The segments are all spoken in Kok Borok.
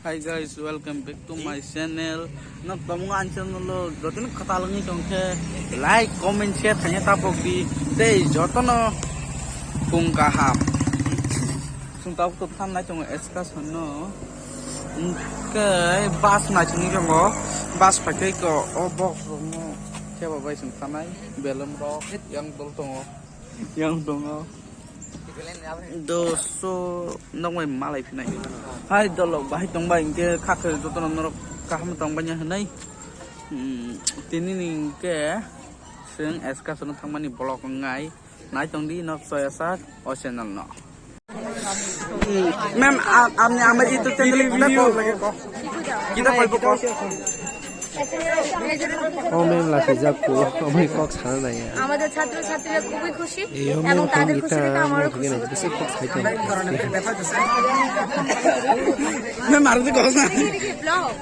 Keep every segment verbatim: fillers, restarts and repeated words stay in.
Hi guys, welcome back to my channel. Nok tamo ang channel lo jotono kwtal wngwi tongkhe like, comment, share khaina tapok di. Tei jotono pung kaham. Sung tabuk to thangnai tongo excursion no. Hwnkhe bus naisingwi tongo. Bus phaikhe ko o box rokno khe bo bai sung thanai belum rok yang dol tongo. Yang tongo. Doso nokmai malai phinai. Hai dolok bahai tongbai hwnkhe khakhe jotono norok kaham tongbaina hwnwi. Hmm, tini ni hwnkhe chwng excursion thangmani vlog wngnai. Naitongdi nok soya sak o channel no. Hmm, ma'am, ap-, apni amar YouTube channel kita kok lage kok. Kita kok kok. O ma'am, laphijak ko, omo kok sana nai. আমাদের ছাত্রছাত্রীরা খুবই খুশি এবং তাদের খুশি দেখে আমারও খুশি হচ্ছে। Ma'am, আর তো কথা না। এটা কি blog?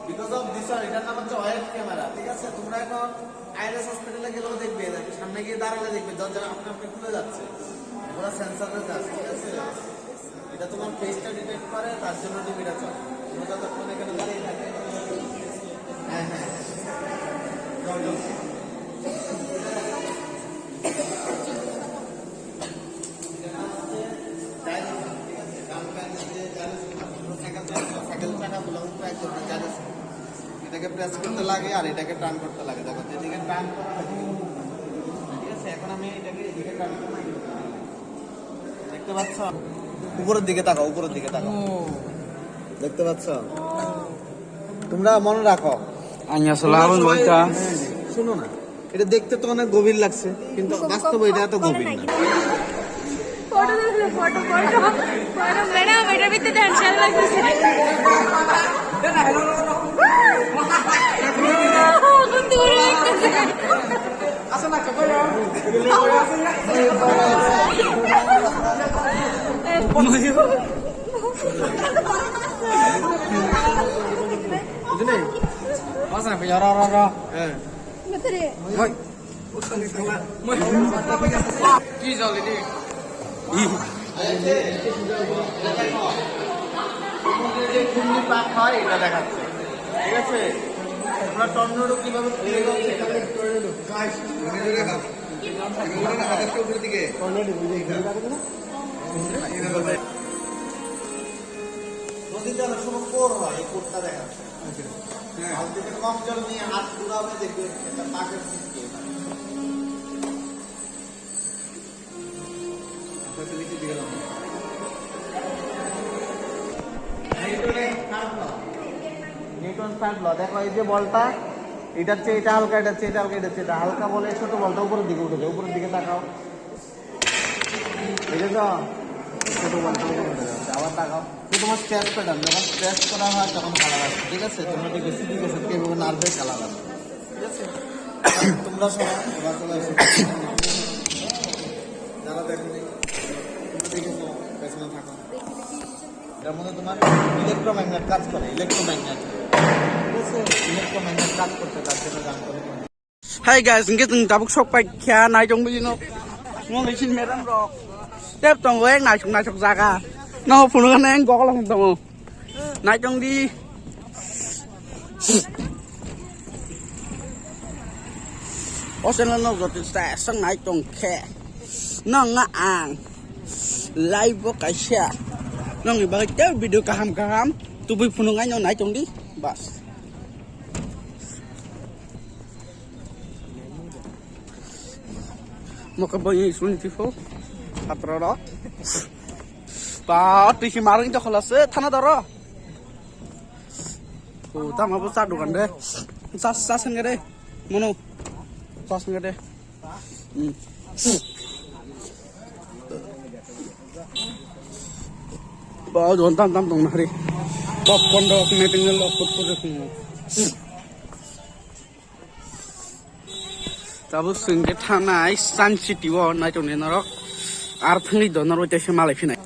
Because of this one, এটার নাম হচ্ছে ওয়েভ ক্যামেরা, ঠিক আছে? তোমরা এখন আইএলএস হসপিটালে গেলেও দেখবে, সামনে গিয়ে দাঁড়ালে দেখবে, দরজা আপনি আপনি খুলে যাচ্ছে, ওরা সেন্সরের কাজ, ঠিক আছে? এটা তোমার ফেসটা ডিটেক্ট করে, তার জন্য টিভিটা চলে। তোমরা যতক্ষণ এখানে দাঁড়িয়ে থাকে, হ্যাঁ, হ্যাঁ, হ্যাঁ। যাও, যাও। এটা হচ্ছে ডাইনোসর, ঠিক আছে? কারণ ডাইনোসর যে ডাইনোসর, সাইকেল চাকা, সাইকেল চাকাগুলো কিন্তু এক ধরনের ডাইনোসর। এটাকে প্রেস করতে লাগে আর এটাকে টার্ন করতে লাগে। দেখো, যেদিকে টার্ন করা হয়, ঠিক আছে? এখন আমি এটাকে এদিকে টার্ন করতে লাগে। দেখতে পাচ্ছ? উপরের দিকে তাকাও, উপরের দিকে তাকাও। ও। দেখতে পাচ্ছ? তোমরা মনে রাখো। Anya selawan সবাই, boy ta. শোনো না, এটা দেখতে তো অনেক গভীর লাগছে, কিন্তু বাস্তবে এটা এত গভীর না। ফটো তুলো, ফটো, ফটো। ফটো, ম্যাডাম, এটার ভিতরে টেনশন লাগতেছে। এখন দূরে লাগতেছে। বুঝলি? Masa na piyara ra ra. হ্যাঁ। ভিতরে। Hoy. কি জল এটি? সমুদ্রে যে ঘূর্ণিপাক হয়, এটা দেখাচ্ছে। ঠিক আছে? আমরা টর্নেডো কিভাবে তৈরি হচ্ছে, এটা দেখতে পারি। Guys, টর্নেডো দেখা যাচ্ছে উপরের দিকে। টর্নেডো, ওই যে এখানে দেখো না? নদীতে অনেক সময় কোর হয়, এই কোরটা দেখা যাচ্ছে। আচ্ছা। হ্যাঁ। আর যদি কম জল নিয়ে হাত ঘুরাবে, দেখবে একটা বাঘের সৃষ্টি হয়। আচ্ছা, তুমি কি দিয়ে দাও? নিউটনের third law. Newton third law. দেখো, এই যে বলটা, এটার চেয়ে এটা হালকা, এটার চেয়ে এটা হালকা, এটার চেয়ে এটা হালকা বলে ছোট বলটা উপরের দিকে উঠে যায়। উপরের দিকে তাকাও। বুঝেছ? ছোট বলটা উপরের দিকে যাচ্ছে। আবার তাকাও। তো তোমার স্ট্রেস প্যাটার্ন, যখন স্ট্রেস করা হয় তখন কালার আসে, ঠিক আছে? তোমরা দেখবে সিটি গেছে কিভাবে নার্ভের কালার আসে, ঠিক আছে? তোমরা সবাই, তোমরা চলে এসো। যারা দেখোনি, তোমরা দেখেছো, পেছনে থাকো। এটার মধ্যে তোমার ইলেকট্রোম্যাগনেট কাজ করে, ইলেকট্রোম্যাগনেট, ঠিক আছে? ইলেকট্রোম্যাগনেট কাজ করতে তার জন্য জানতে হবে। Hi guys, hingke chwng tabuk sok pai kha nai tong bini no. Mo nai sin meram rok. Tep tongo ek naisuk naisuk jaga. No phunuk nai ang gokol hum tongo. Nai tong di. O channel no jotoi sa sang nai tong khe. Nong nga ang. Live bo kaisa. Nong ni bagwi tei video kaham kaham. Tubui phunuk nai no nai tong di. Bas. Mokhe bo ni suni tipo. Patro ro. Pa twi si marwng to khola se thana doro. O tama bo cha dukan de. Cha cha sengre. Mono. Cha sengre. Hmm. Ba jon tam tam tong nari. Popcorn rok meeting lo kut kut. Tabuk chwng khe thanai Sun City o nai tongni norok. Ar thangwi do norok tei se malai phinai.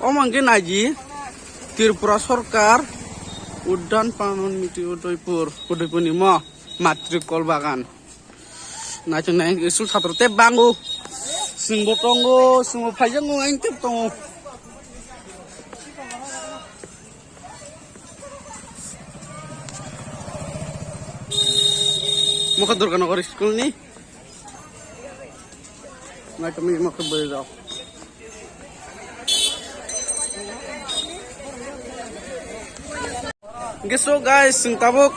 Omo hwnkhe naidi Tripura Sarkar Uddan Pawan Miti Udaipur, Udaipur ni mo Matri Kol Bagan. Nai tong nai school satro tei bango. Chwngbo tongo, chwngbo phaijakgo, ang tei tongo. Mokha Durganogor school ni. Nai tongmani mokha bwrwi rok. Hwnkhe so guys, chwng tabuk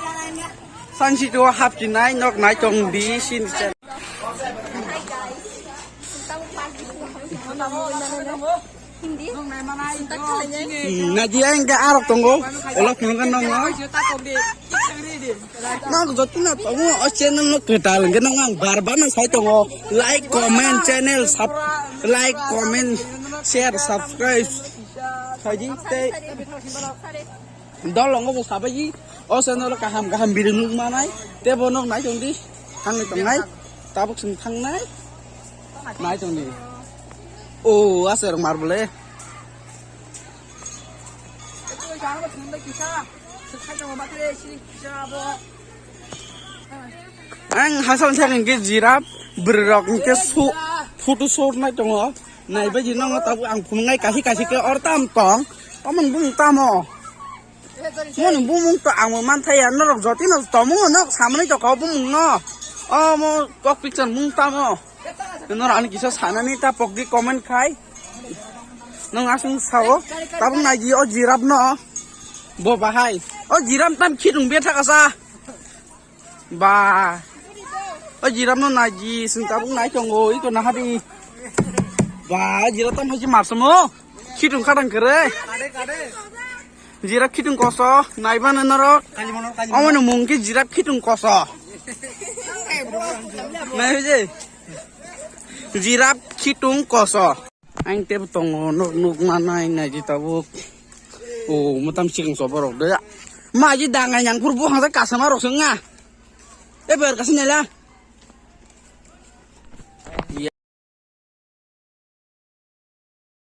San City o hapchinai nok nai tong di sini se. Hmm, nadia hwnkhe arok tongo, olok phunukha nokno. Nok jotino tongo o channel no kwtal hwnkhe nokno ang bar bar no sai tongo. Like, comment, channel sub, like, comment, share, subscribe. Saidi tei Dol longo bo sabai o channel kaham kaham video nuk manai tei bo nok nai tong di thangni tongnai tabuk sing thangnai nai tong di o aswk mar bole. Ang hasal thang hwnkhe jirap bwrwi rok hwnkhe su photo shoot nai tongo nai bai di nokno tabuk ang phunuknai kahi kahi khe or tam tong omo ni bumung tamo. Moni bumung to ang bo manthaya norok jotino tomung no samani to kok bumung no. Omo kok picture mung tamo. Norok ani kisa sanani ta pokdi comment khai. Nong asung sao. Tabung naji o jirap no. Bo bahai. O jirap tam khidung betha kasa. Ba. O jirap no naji sing tabuk nai tongo iko nahabi. Ba jirap tam haji marsamo. Khidung khadang kere. Jirap khitung koso, naibana norok. Omo ni mung khe jirap khitung koso. Nai je. Jirap khitung koso. Ang tebo tongo nok nuk manai nai di tabuk. O motam sikang so borok de. Ma ji dangai yang pur buhang sa kasama rok swnga. E ber kasi nela.